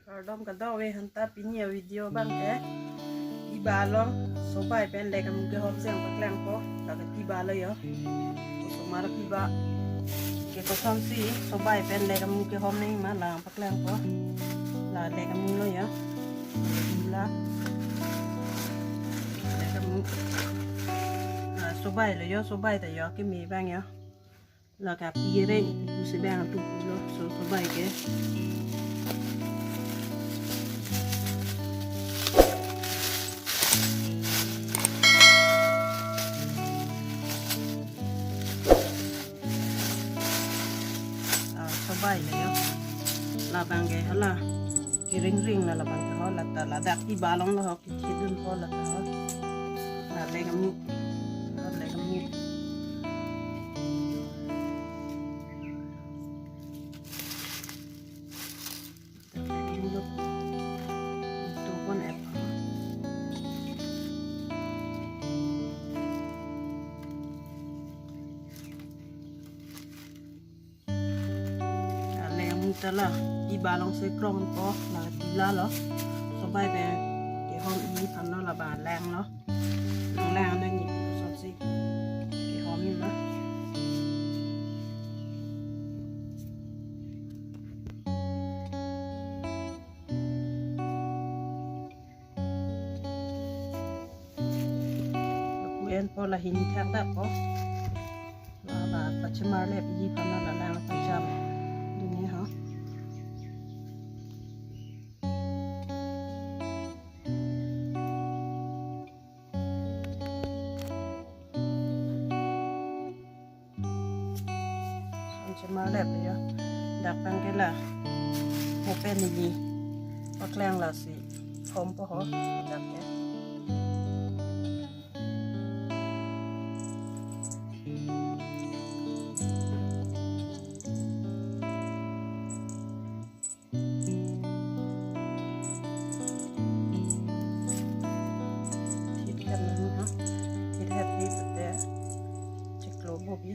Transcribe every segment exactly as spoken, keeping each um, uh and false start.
Kardom kadokave, anta pini a-video abang ke pi ba along sobai pen lek amu kehom si nangpaklangpo. Lake pi ba lo jo. Osomar pi ba. Ke kosonsi sobai pen lek amu kehom nangji ma la nangpaklangpo. La lek amu lo jo. La lek amu. La sobai lo jo, sobai ta jo keme abang jo. Lake pi reng pusi bang tu lo, so sobai ke. Ah, sobai le jo. Labang ke hala. Kering ring la labang ke ho, la ta ladak pi ba along lo ho, kithidunpo la ta ho. La lek amu. La lek amu. Lek amu ta la pi ba along si krongpo, la pi la lo. Sobai pen kehom ji aphan lo, laba lang lo. Nanglang nangji kosonsi kehom ji ma. Lapu enpo, la hini thakdakpo. La, la pachemar le pi ji aphan la lang pacham dunji ho. Anche marlep jo. Dak abang ke la. Open ni. Paklang lasi. Hompo ho. Dak ke. Thithet nang ha. Thithet di pete. Chiklo bobi.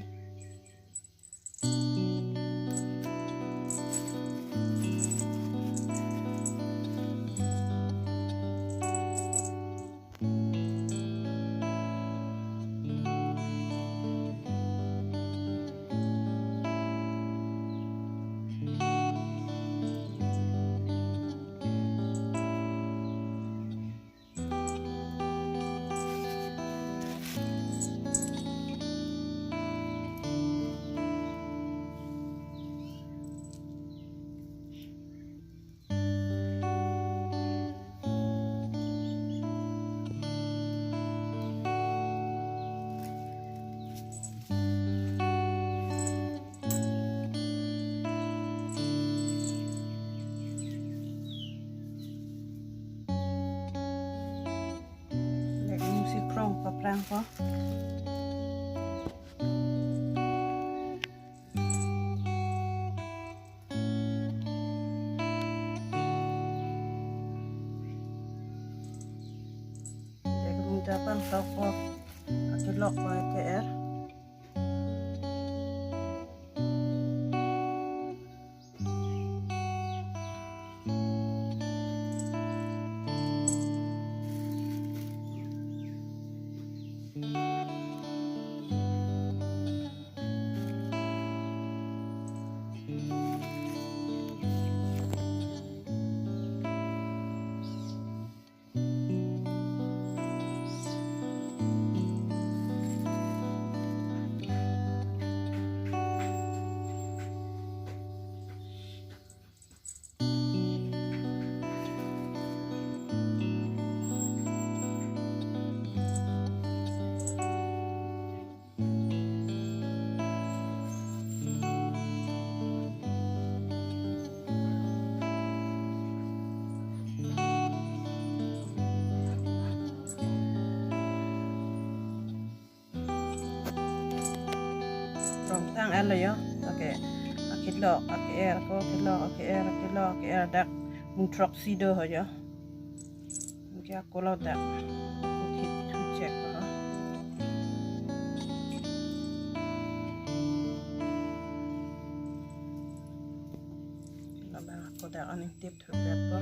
Lek amu si krong paprang ko. Lek amu ta pangtok ko. Akilok ko ke-er. Rong tang alo jo. Oke. Akilok, ake-er ko, akilok, ake-er, akilok, ake-er, dak mung throksi do ho jo. Oke, ako lo dak. Thit thu chek ko. Labang ako dak. Ningtip thurpet po.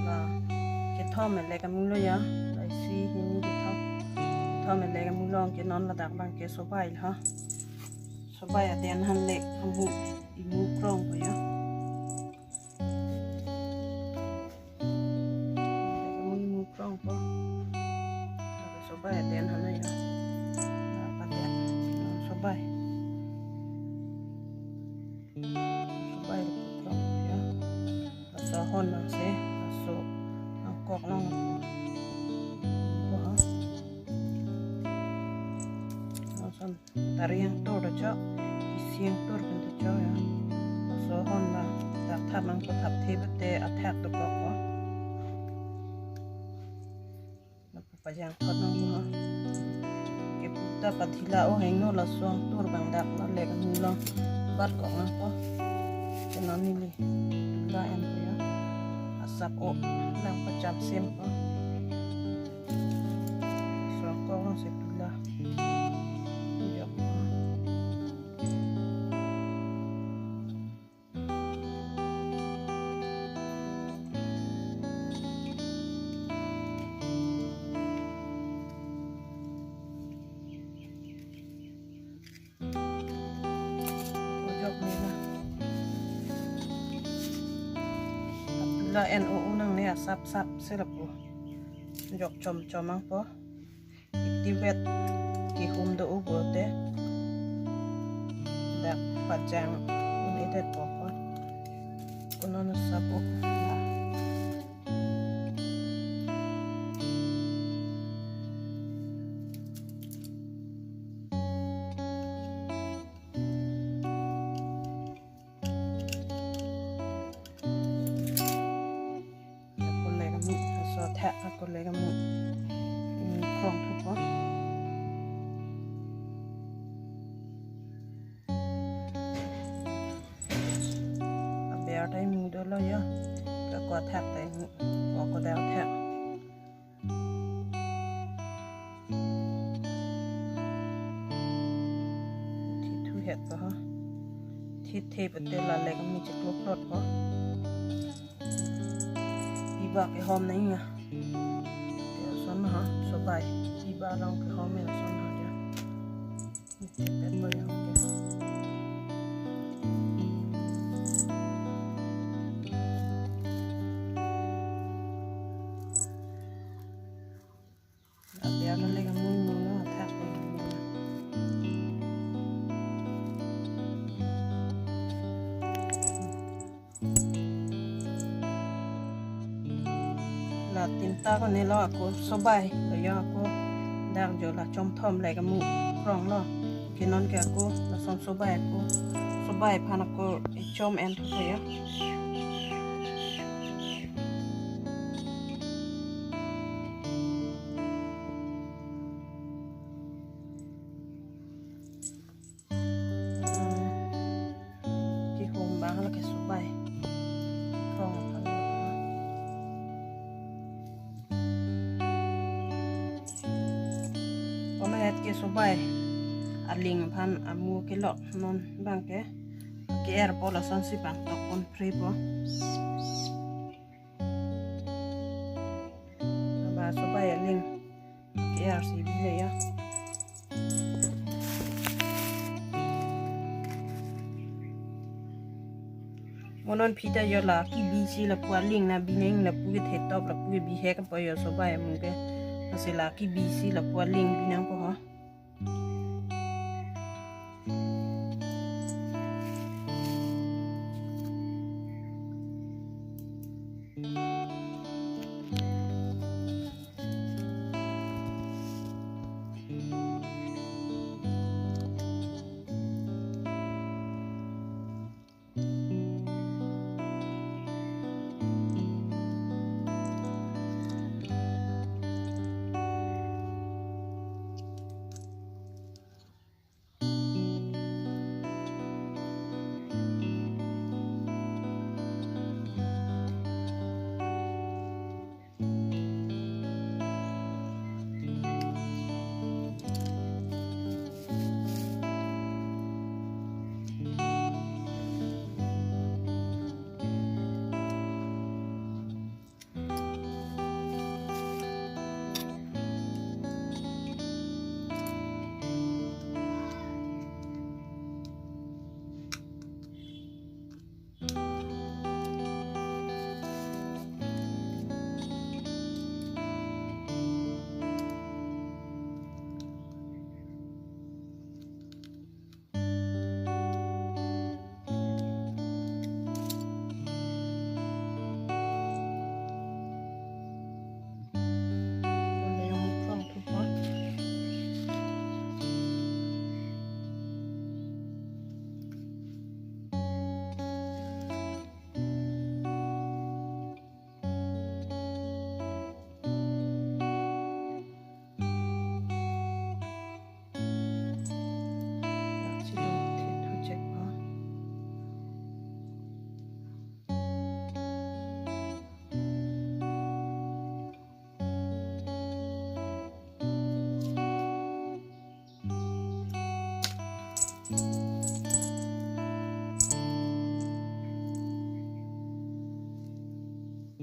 La, kethom le kamu lo ya. La isi hini kethom. Kethom le kamu lo, ke non ladak abang ke sobai ha. Sobai aden han le kamu imu krong ko ya. Kamu imu krong ko. Sobai aden han ya. Apa dia? Sobai. Sobai krong ya. Laso ahon nang se, laso nangkok nang. Wah. Lason tari yang tur do chok, isi yang tur pen do chok ya. Laso ahon ba, dak thap nang ko thap the bete athak do kok ko. Lapu pajang thot nang ko. Kepu ta pathila o hengno laso ang tur bang dak lo le kamu lo. Bar kok nang ko. Ke non neli tula en ko ya. Asap o nang pacham sem ko. Laso ang kok nang si tula. Yok. Ojok nela. Tula en o unang ne asap sap se lapu. Jok chom chom ang po. Tibet kihum do u bote. Dak pajang un-edet po ko. Ko non asap o. Ako le kamu, laso athak ako le kamu. Hmm, krong thupo. Aber ta imu dolo ya. Ako athak ta imu. Ako da athak. Thithu het ko ha. Thithe pete la le kamu chiklo plot ko. Iba kehom nang ya. Ke son ha, sobai. Iba along kehom ya son ha dia. Pet ko yang ke. La tinta ko nelo ako sobai lo yo ako dak jo la chomthom le kamu krong lo. Ke non ke ako lason sobai ako sobai aphan ako ichom en thu yo. Kihum bang la ke sobai. Krong aphan. Komat ke sobai aling aphan amu kelok non bang ke. Ke-er po lasonsi bang tok pon pre po. Ba sobai aling. Ke-er si bile ya. Mo non phita yo la kibi si lapu aling na bineng lapu kethe top lapu kebihek po yo sobai amu ke. Lasi la kibi si lapu aling binang po ho.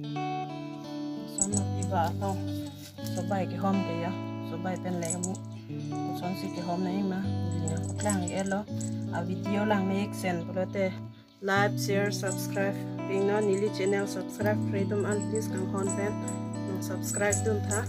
Lason api ba atong sobai kehom ke ya, sobai pen le kamu. Lasonsi kehom nangji ma, bini nangpaklang elo. A video lang me-ik sen pulote like, share, subscribe. Pini neli channel subscribe kre atum an please kanghon pen nang subscribe dun tha.